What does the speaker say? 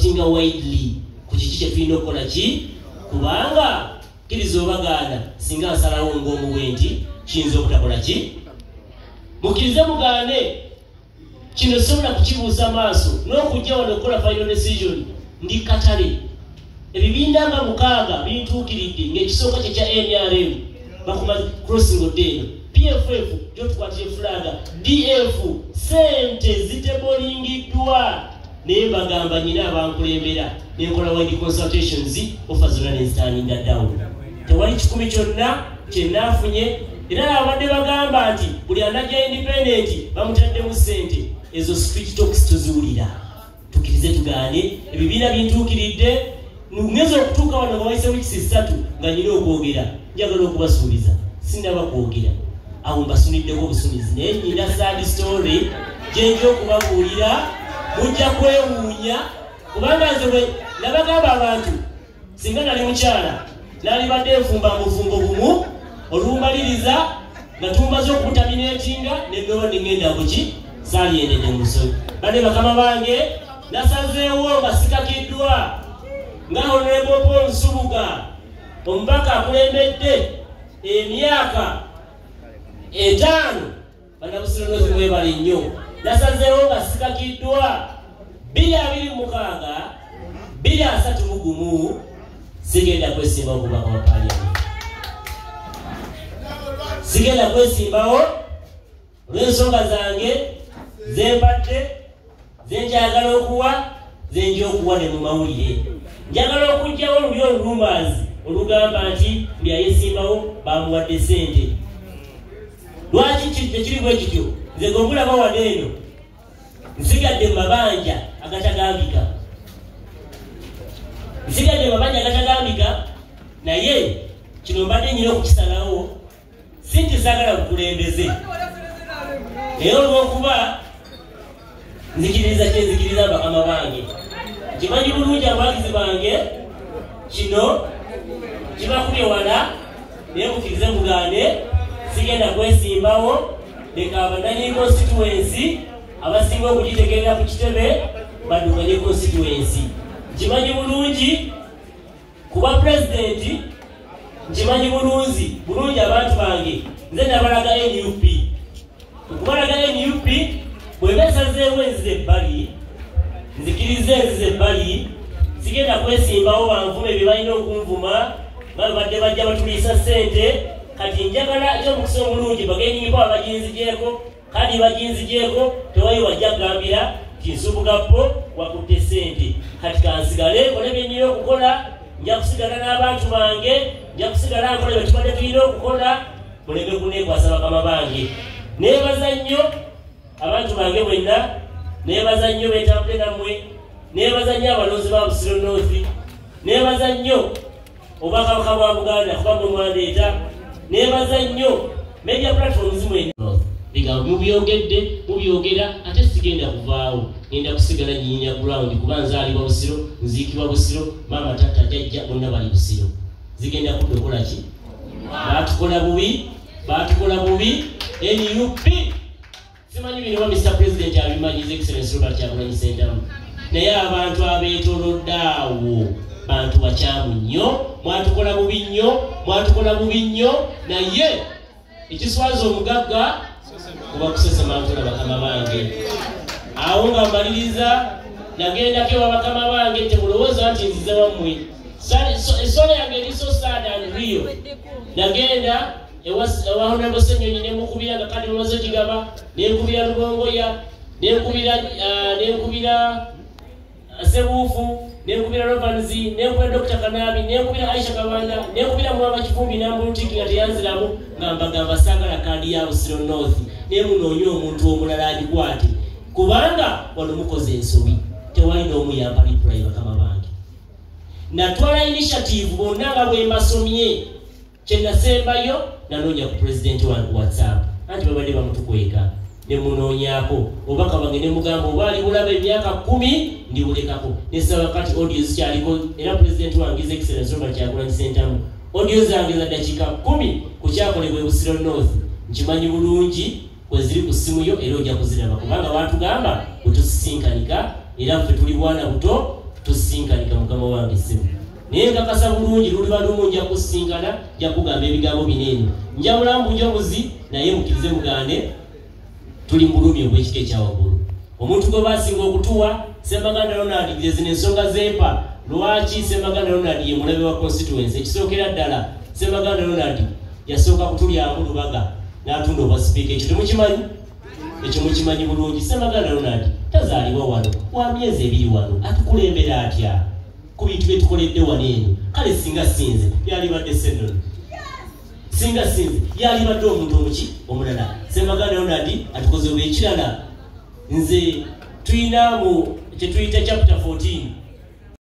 Tuconsultinga widely ku kiki kye tulina okukola ki, kubanga kkiriza obagaana singa nsalawo ng'omuwe nti kiyinza obutakola ki. Mukkirize mugaane, kino sobola kukibuusa maaso n'okujja wano okukola final decision. Ndi katale, ebibiina nga 6 bintuukiridde, ng'ekisooka kye kya NRM bakuma crossing odde eno, PFF gyotukwatira flag, DF sente zitebolingiddwa, naye mbagamba nyina abankulembera nenkola wide consultations, offer zonna nenzitaninga down. Tewali kikumi kyonna kyenaafunye. Era abadde bagamba nti buli anajja independent bamutaddemu ssente, ezo street talks tuziwulira. Tukkirize tugaane, ebibiina bintuukiridde. Ngeza okutuuka wano nga wayise weeks 3 nga nyina okwogera. Njagala okubasuubiza sinnaba kwogera, awo mbasuniddeko obusunizi, naye nyina sad story gyenja okubabuulira, mujja kwewuunya. Kubanga nze bwe nabagamba abantu, singa nali mukyala nalibadde nfumba mufumbo bumu olumaliriza nga tumaze okutaminatinga nenoba nengenda buki saaliyendedde musobi. Bane bakama bange, nasazeewo nga sikakiddwa nga Honorable Paul Nsubuga, omubaka akulembedde emyaka 5. Bannabusiro North, mwebale nnyo. Nasazeewo nga sikakiddwa, 2026 2031 sigenda kwesimbawo kubaka wa Parliament, sigenda kwesimbawo olw'ensonga zange zembadde zenjagala okuwa, zenja okuwa ne mu mawulire. Njagala okuggyawo oluli olulumaazi olugamba nti buli ayesimbawo bamuwadde sente. Lwaki tekiri bwe kityo? Nze gwe wano eno nsigadde mu mabanja agatagambika, nsigadde mu mabanja agatagambika. Naye kino mbadde nyina okukisalawo, si nti saagala bukulembeze, naye olw'okuba nzikiriza kyenzikiriza bakama bange, nkimanyi bulungi abawagizi bange kino kibakubye wala, naye mukkirize mugaane, sigenda kwesimbawo. Leka abananyi constituency abasinga okugitegeerera ku kitebe baddukanye constituency. Nkimanyi bulungi kuba pulezidenti, nkimanyi bulungi abantu bange nze nabalaga NUP. Okubalaga NUP bweba esazeewo enziza ebbali, nzikiriza enziza ebbali, sigenda kwesimbawo. Banvuma ebye balina okunvuma nga badde bajja batuliisa ssente. Kati njagala ekyomukisa omulungi bagenyinyipo baginzigyeko, kandi baginzigyeko tewali wajja kugambira nti Nsubuga po wakutte ssente. Kati kansigale nkole byenyina okukola, nja kusigala n'abantu bange, nja kusigala nkola bye tubadde tulina okukola, muleme kuneekwasa. Bakama bange, neebaza nnyo abantu bange bwenna, neebaza nnyo betambule nammwe, neebaza nnyo abalonzi ba Busiro North, neebaza nnyo obwakabaka bwa Buganda kuba mwe mwandeeta, neebaza nnyo media platforms mwenna. Bigambo mubyogedde, mubyogera, ate sigenda kuvaawo, ngenda kusigala nyinya ground kuba nzaalibwa Busiro, nziikibwa Busiro, maama, taata, jajja bonna bali Busiro. Zigenda kudda okola ki? Baatukola bubi, baatukola bubi NUP. Simanyi bino ba Mr President abimanyi, His Excellence Robert Kyagulanyi Ssentamu, naye abantu abeetolodde awo bantu bakyamu nnyo. Mwatukola bubi nnyo, mwatukola bubi nnyo. Naye ekiswaza omugagga kuba kusesema ntola. Bakama bange, awo nga mmaliriza, nagendako ewa bakama bange. Temulowooza nti nzize wammwe. Essola yange eri so sad and real. Nagenda ewa Honorable Ssenyonyi nemukubira nga kadi bamaze gigaba, nenkubira Lubongoya, nenkubira Sebuufu, nenkubira Rovanzi, nenkubira Dr Kanabi, nenkubira Aisha Kabanda, nenkubira Mwamba Kifumbi nambulutiki nga teyanziramu, nga mbagamba saagala kaadi ya Busiro North, naye munoonye omuntu omulala agikwate kubanga wano mukoze ensobi. Tewali n'omu yampa reply. Bakama bange, natwala initiative bonna nga bwe mbasomye. Kyenasembayo, nanoonya ku pulezidenti wange WhatsApp, anti babadde bamutukweka, nemunoonyaako obubaka bwange, nemugamba oba ali bulaba emyaka 10 ndibulekako. Nesaba kati audio zikyaliko. Era pulezidenti wange, His Excellence Robert Kyagulanyi Ssentamu, audio zange za dakiika 10 ku kyakolebwa e Busiro North nkimanyi bulungi kweziri ku ssimu yo, era ojja kuziraba kubanga batugamba bwe tusisinkanika, era ffe tuli bwana buto. mukama wange ssimu. Naye nkakasa bulungi luliba lumu nja kusinkana, nja kugamba ebigambo bino eno. Njawula mbujobuzi naye mukkirize mugaane, tuli mu bulumi obw'ekika ekya waggulu. Omuntu gwe basinga okutuwa Ssemaganda Ronald, zino ensonga zempa lwaki Ssemaganda Ronald ye mulabe wa constituency. Ekisookera ddala, Ssemaganda Ronald yasooka kutulyamu Lubaga n'atunda obwa sipiika. Ekyo temukimanyi? Ekyo mukimanyi bulungi. Ssemaganda Ronald tazaalibwa wano, wa myezi 2 wano, atukulembera atya ku bintu bye tukoledde wano eno? Kale singa sinze yalibadde Ssennono, singa sinze yalibadde omuntu omuki omulala. Ssemaganda Ronald atukoze. Obwekirala, nze tulina mu kyetuyita chapter 14.